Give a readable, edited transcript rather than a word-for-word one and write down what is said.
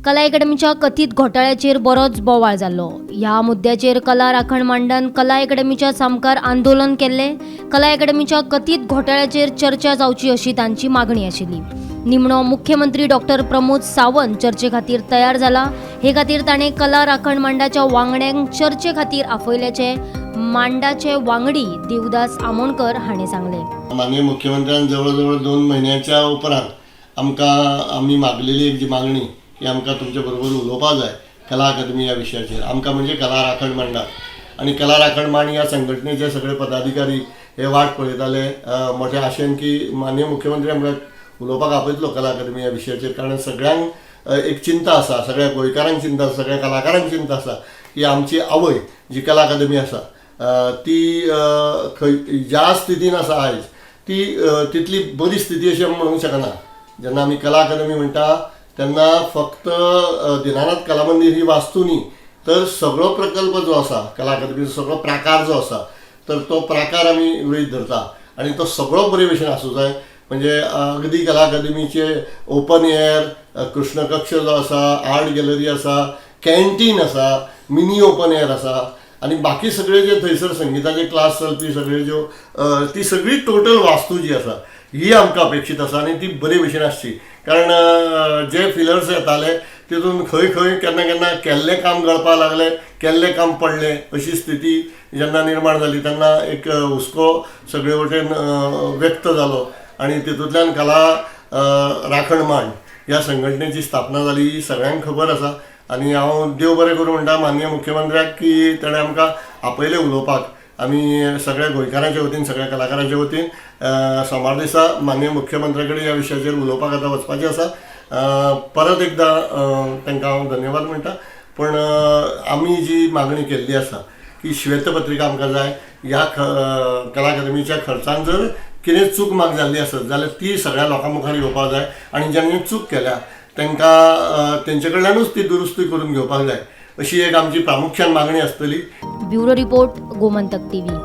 कला अकादमीच्या कथीत घोटाळ्याचेर बरोच बोवाळ जाल्लो. ह्या मुद्द्याचेर कला राखण मांडान कला अकादमीच्या सामकार आंदोलन केल्लें. कला अकादमीच्या कथीत घोटाळ्याचेर चर्चा जावची अशी तांची मागणी आशिल्ली. निमणो मुख्यमंत्री डॉक्टर प्रमोद सावंत चर्चे खातीर तयार जाला. हे खातीर ताणें कला राखण मांडाच्या वांगड्यांक चर्चे खातीर आपयल्याचें मांडाचे वांगडी देवदास आमोणकर हाणें सांगलें. माननीय मुख्यमंत्र्यान जवळ जवळ 2 म्हयन्याच्या उपरांत आमकां आमी मागलेली एक जी मागणी की आमकां तुमचे बरोबर उलोवपाक जाय कला अकादमी ह्या विशयाचेर, आमकां म्हणजे कला राखण मांडाक आनी कला राखण मांड ह्या संघटनेचे सगळे पदाधिकारी हे वाट पळयताले मोठ्या आशेन की माननीय मुख्यमंत्री आमकां उलोवपाक आपयतलो कला अकादमी ह्या विशयाचेर. कारण सगळ्यांक एक चिंता आसा, सगळ्या गोंयकारांक चिंता आसा, सगळ्या कलाकारांक चिंता आसा की आमची आवय जी कला अकादमी आसा ती खंय ज्या स्थितीन आसा आयज ती तितली बरी स्थिती अशी आमी म्हणूंक शकना. जेन्ना आमी कला अकादमी म्हणटा तेन्ना फक्त दिनानाथ कला मंदीर ही वास्तू न्ही, तर सगळो प्रकल्प जो आसा कला अकादमीचो सगळो प्राकार जो आसा तर तो प्राकार आमी गृहीत धरता आनी तो सगळो बरे भशेन आसूं जाय. म्हणजे अगदी कला अकादमीचे ओपन एअर कृष्णकक्ष जो आसा, आर्ट गॅलरी आसा, कॅन्टीन आसा, मिनी ओपन एअर आसा आनी बाकी सगळे जे थंयसर संगिताचे क्लास चलपी सगळे ज्यो ती सगळी टोटल वास्तू जी आसा ही आमकां अपेक्षीत आसा आनी ती बरे भशेन आसची. कारण जे फिलर्स येताले तितून खंय खंय केन्ना केन्ना केल्लें काम गळपाक लागलें, केल्लें काम पडलें अशी स्थिती जेन्ना निर्माण जाली तेन्ना एक हुस्को सगळे वटेन व्यक्त जालो आनी तितूंतल्यान कला राखण मांड ह्या संघटनेची स्थापना जाली ही सगळ्यांक खबर आसा. आनी हांव देव बरें करूं म्हणटा माननीय मुख्यमंत्र्याक की ताणें आमकां आपयलें उलोवपाक. आमी सगळ्या गोंयकारांच्या वतीन, सगळ्या कलाकारांच्या वतीन सोमार दिसा माननीय मुख्यमंत्र्या कडेन ह्या विशयाचेर उलोवपाक आतां वचपाचें आसा. परत एकदां तांकां हांव धन्यवाद म्हणटा. पूण आमी जी मागणी केल्ली आसा की श्वेतपत्रिका आमकां जाय, ह्या कला अकादमीच्या खर्चान जर कितें चूक माग जाल्ली आसत जाल्यार ती सगळ्या लोकां मुखार येवपाक जाय आनी ज्यांनी चूक केल्या तांकां तेंचे कडल्यानूच ती दुरुस्ती करून घेवपाक जाय अशी एक आमची प्रामुख्यान मागणी आसतली. Bureau report, Gomantak TV.